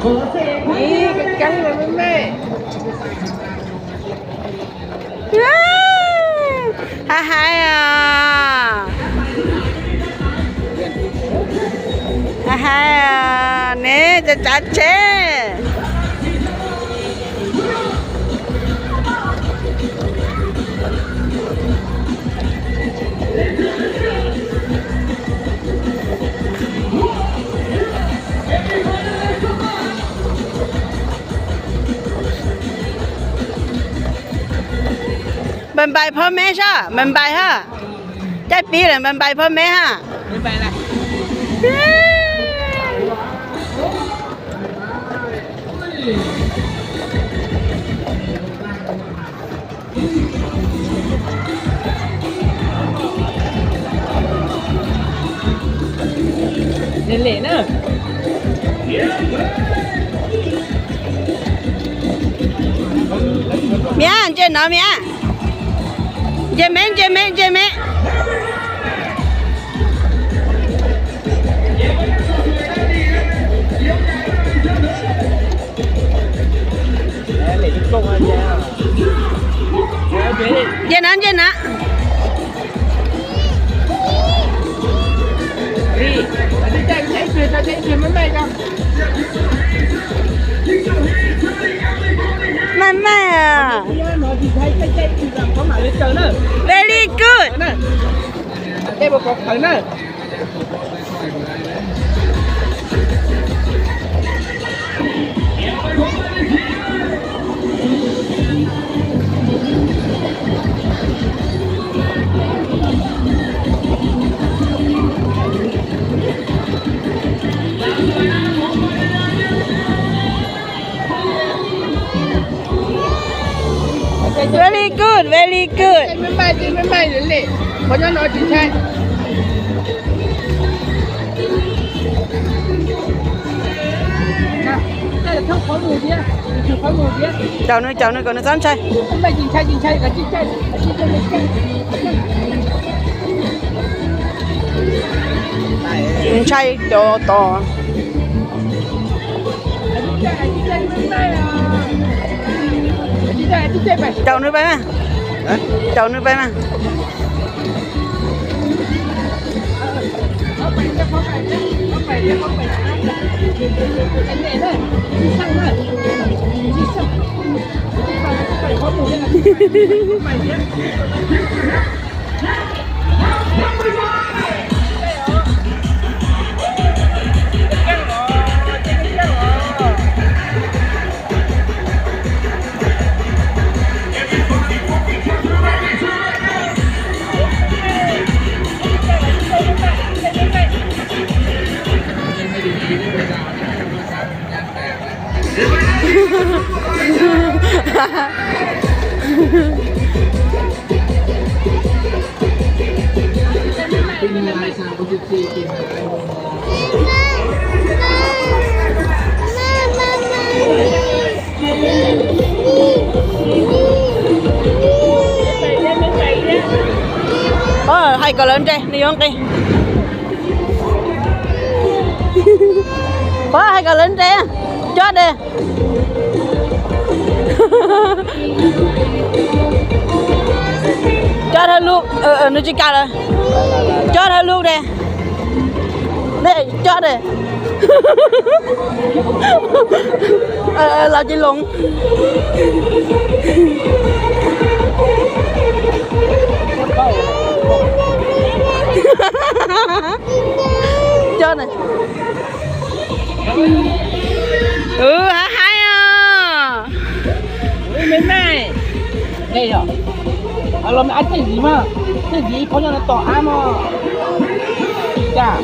Ib, kab kab me me. Hais hais os. Hais hais os, neb tsav tsav tsheb. Npais npais phob meb sab, npais npais ha. Caij pib lawm, npais npais phob meb ha. Miab, ntsia no miab. Ntsia me, ntsia me, ntsia me. Ntsia na, ntsia na. Maj maj. Very good. Very good, very good. Qhov nyob no tsis ntshai. Caum nws, caum nws kom nws txhob ntshai. Ntshai cov tos. Caum nws pais mas. Caum nws pais mas. Hais kom lawv nres, nws yuav nqis. Pov, hais kom lawv nres, cob de. Cob dhau lug, nws tsis kam lawm. Cob dhau lug de. Cob de. Los tsis loos. Cob na. Haib haib os. Me me, los me ab txij ntxiv mas, txij ntxiv ib qho nyob no tom ab no. Cas,